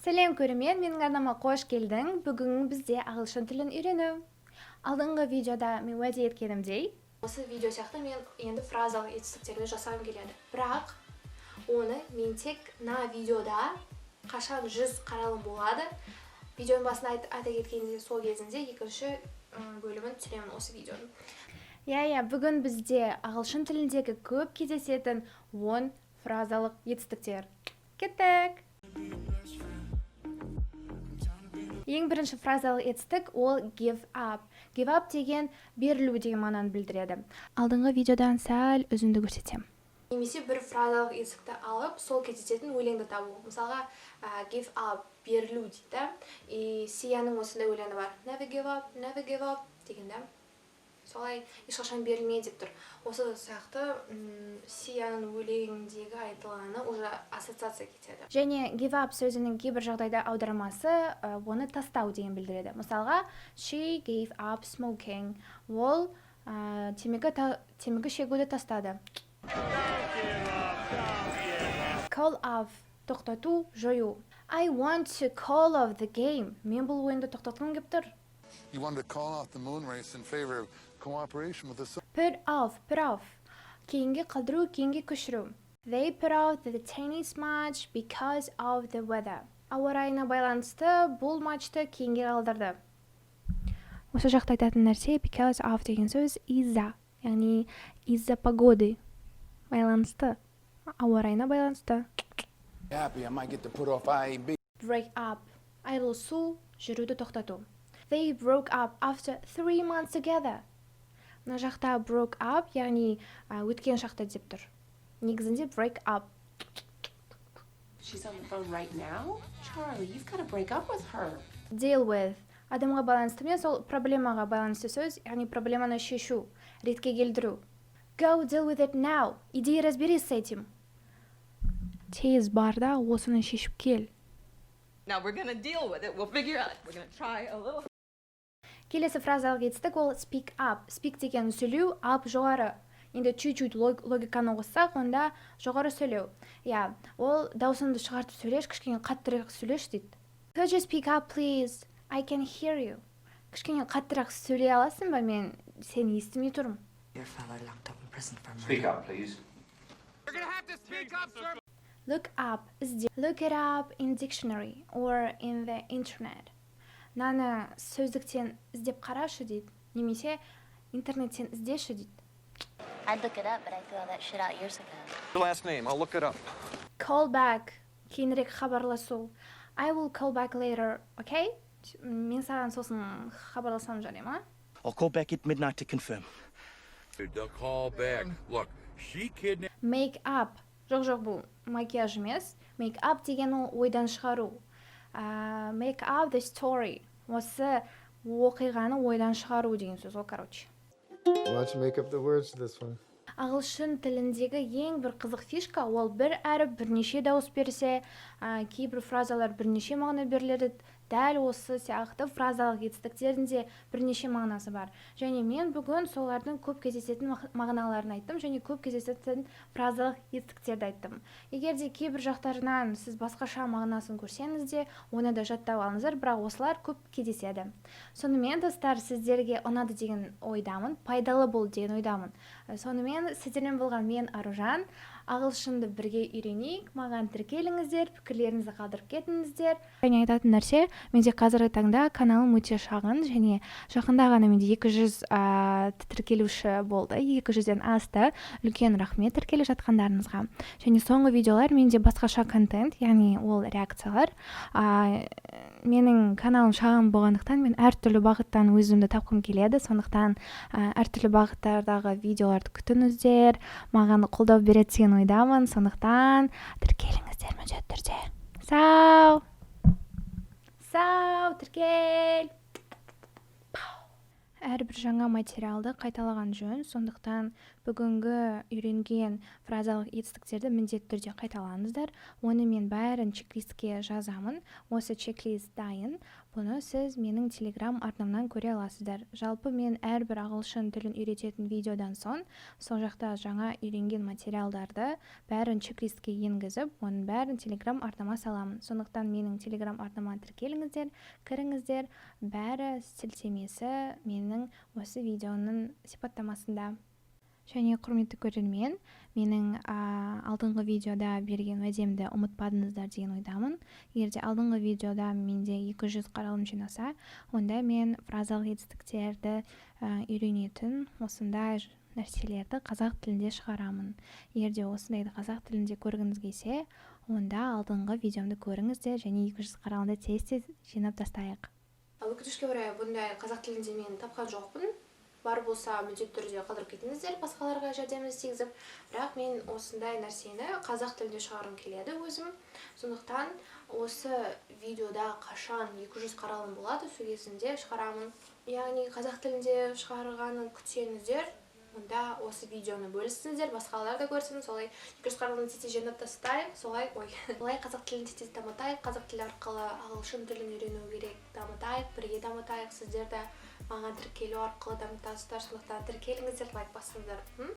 Сәлем, көрермен! Менің арнама қош келдің! Бүгін бізде ағылшын тілін үйрену. Алдыңғы видеода мен уәде еткенімдей, осы видео сияқты мен енді фразалық етістіктерді жасағым келеді, бірақ оны мен тек на видеода қашан 100 қаралым болады, видеоның басында айта кеткендей, сол кезінде екінші бөлімін түсіремін осы видеоның. Иә, бүгін бізде ағылшын тіліндегі көп кездесетін 10 фразалық етістіктер. Кеттік! Ең бірінші фразалық етістік ол give up. Give up деген берілу деген мағынаны білдіреді. Алдыңғы видеодан сәл үзінді көрсетемін. Немесе бір фразалық етістікті алып, сол кездесетін өлеңді табу. Мысалға, give up, берілу дейді да. И Сияның осындай өлеңі бар. «Never give up, never give up» деген да. Солай, ешқашан берілме деп тұр. Осы сияқты Сияның өлеңіндегі айтылғаны уже ассоциация кетеді. Және give up сөзінің кейбір жағдайда аудармасы оны тастау деген білдіреді. Мысалға, she gave up smoking. Ол темекі шегуді тастады. Call off, тоқтату, жою. I want to call off the game. Мен бұл ойынды тоқтатқым келіп тұр. You wanted to call off the moon race in favor of cooperation with the Put off, put off. Кейінге қалдыру, кейінге көшіру. They put off the tennis match because of the weather. Ауа райына байланысты бұл матчты кейінге қалдырды. Осы жақта айтатын нәрсе, because of деген сөз из-за, яғни из-за погоды байланысты, ауа райына байланысты. Happy I might get to put off IAB. Break up, айырылысу, жүруді тоқтату. They broke up after 3 months together. Мына жақта broke up, яғни өткен шақта деп тұр. Негізінде break up. She's on the phone right now? Charlie, you've got to break up with her. Deal with адамға байланысты емес, ол проблемаға байланысты сөз, яғни проблеманы шешу, ретке келтіру. Go deal with it now. Иди и разберись с этим. Тез бар да, осыны шешіп кел. Now we're gonna deal with it. We'll figure out. We're gonna try a little. Келесі фразалық етістік ол speak up. Speak деген сөйлеу, up жоғары. Енді чуть-чуть логиканы қоссақ, онда жоғары сөйлеу. Иә, ол даусыңды шығартып сөйлеші, кішкене қаттырақ сөйлеші дейді. Could you speak up, please? I can hear you. Кішкене қаттырақ сөйлей аласың ба, мен сені естімей тұрмын. Your father locked up in prison for murder. Speak up, please. Look up, ізде. Look it up in dictionary or in the internet. Мынаны сөздіктен іздеп қарашы дейді. Немесе интернеттен іздеші дейді. I'd look it up, but I threw all that shit out years ago. Your last name, I'll look it up. Call back, кейінірек хабарласу. I will call back later, okay? Мен саған сосын хабарласамын, жарай ма? I'll call back at midnight to confirm. They'll call back. Look, she kidnapped Make up. Жоқ, жоқ, бұл макияж емес. Make up деген ол ойдан шығару. Make up the story. Осы оқиғаны ойдан шығару деген сөз ғой, короче. Why don't you make up the words to this one? Ағылшын тіліндегі ең бір қызық фишка ол бір әріп бірнеше дауыс берсе, кейбір фразалар бірнеше мағына беріледі. Дәл осы сияқты фразалық етістіктердің де бірнеше мағынасы бар. Және мен бүгін солардың көп кездесетін мағыналарын айттым және көп кездесетін фразалық етістіктерді айттым. Егер де кейбір жақтарынан сіз басқаша мағынасын көрсеңіз де, оны да жаттап алыңыздар, бірақ осылар көп кездеседі. Сонымен, достар, сіздерге ұнады деген ойдамын, пайдалы болды деген ойдамын. Сонымен, сіздермен болған мен, Аружан. Ағылшынды бірге үйренейік. Маған тіркеліңіздер, пікірлеріңізді қалдырып кетіңіздер. Және айтатын нәрсе, менде қазіргі таңда каналым өте шағын және жақында ғана менде 200 тіркелуші болды, 200-ден асты. Үлкен рахмет тіркеліп жатқандарыңызға. Және соңғы видеолар менде басқаша контент, яғни ол реакциялар. Менің каналым шағын болғандықтан, мен әртүрлі бағыттан өзімді тапқым келеді. Сондықтан әртүрлі бағыттардағы видеоларды күтіңіздер. Маған қолдау береді деген ойдамын. Сондықтан тіркеліңіздер міндетті түрде. Сау сау, тіркел. Әрбір жаңа материалды қайталаған жөн, сондықтан бүгінгі үйренген фразалық етістіктерді міндетті түрде қайталаңыздар. Оны мен бәрін чек-листке жазамын. Осы чек-лист дайын, бұны сіз менің Телеграм арнамнан көре аласыздар. Жалпы, мен әрбір ағылшын тілін үйрететін видеодан соң сол жақта жаңа үйренген материалдарды бәрін чек-листке енгізіп, оның бәрін Телеграм арнама саламын. Сондықтан менің Телеграм арнама тіркеліңіздер, кіріңіздер. Бәрі сілтемесі менің осы видеоның сипаттамасында. Және, құрметті көрермен, менің алдыңғы видеода берген уәдемді ұмытпадыңыздар деген ойдамын. Егер де алдыңғы видеода менде 200 қаралым жинаса, онда мен фразалық етістіктерді үйренетін осындай нәрселерді қазақ тілінде шығарамын. Егер де осындайды қазақ тілінде көргіңіз келсе, онда алдыңғы видеомды көріңіздер және 200 қаралымды тез тез жинап тастайық. Өкінішке орай, бұндай қазақ тілінде мен тапқан жоқпын. Бар болса, міндетті түрде қалдырып кетіңіздер, басқаларға жәрдеміңіз тигізіп. Бірақ мен осындай нәрсені қазақ тілінде шығарғым келеді өзім. Сондықтан осы видеода қашан 200 қаралым болады, сол кезінде шығарамын. Яғни қазақ тілінде шығарғанын күтсеңіздер, онда осы видеоны бөлісіңіздер, басқалар да көрсін. Солай 200 қаралымды тез тез жинап тастайық. Солай ой, солай қазақ тілін тез тез дамытайық. Қазақ тілі арқылы ағылшын тілін үйрену керек, дамытайық, бірге дамытайық. Сіздер де маған тіркелу арқылы дамытасыздар, сондықтан тіркеліңіздер, лайк басыңыздар.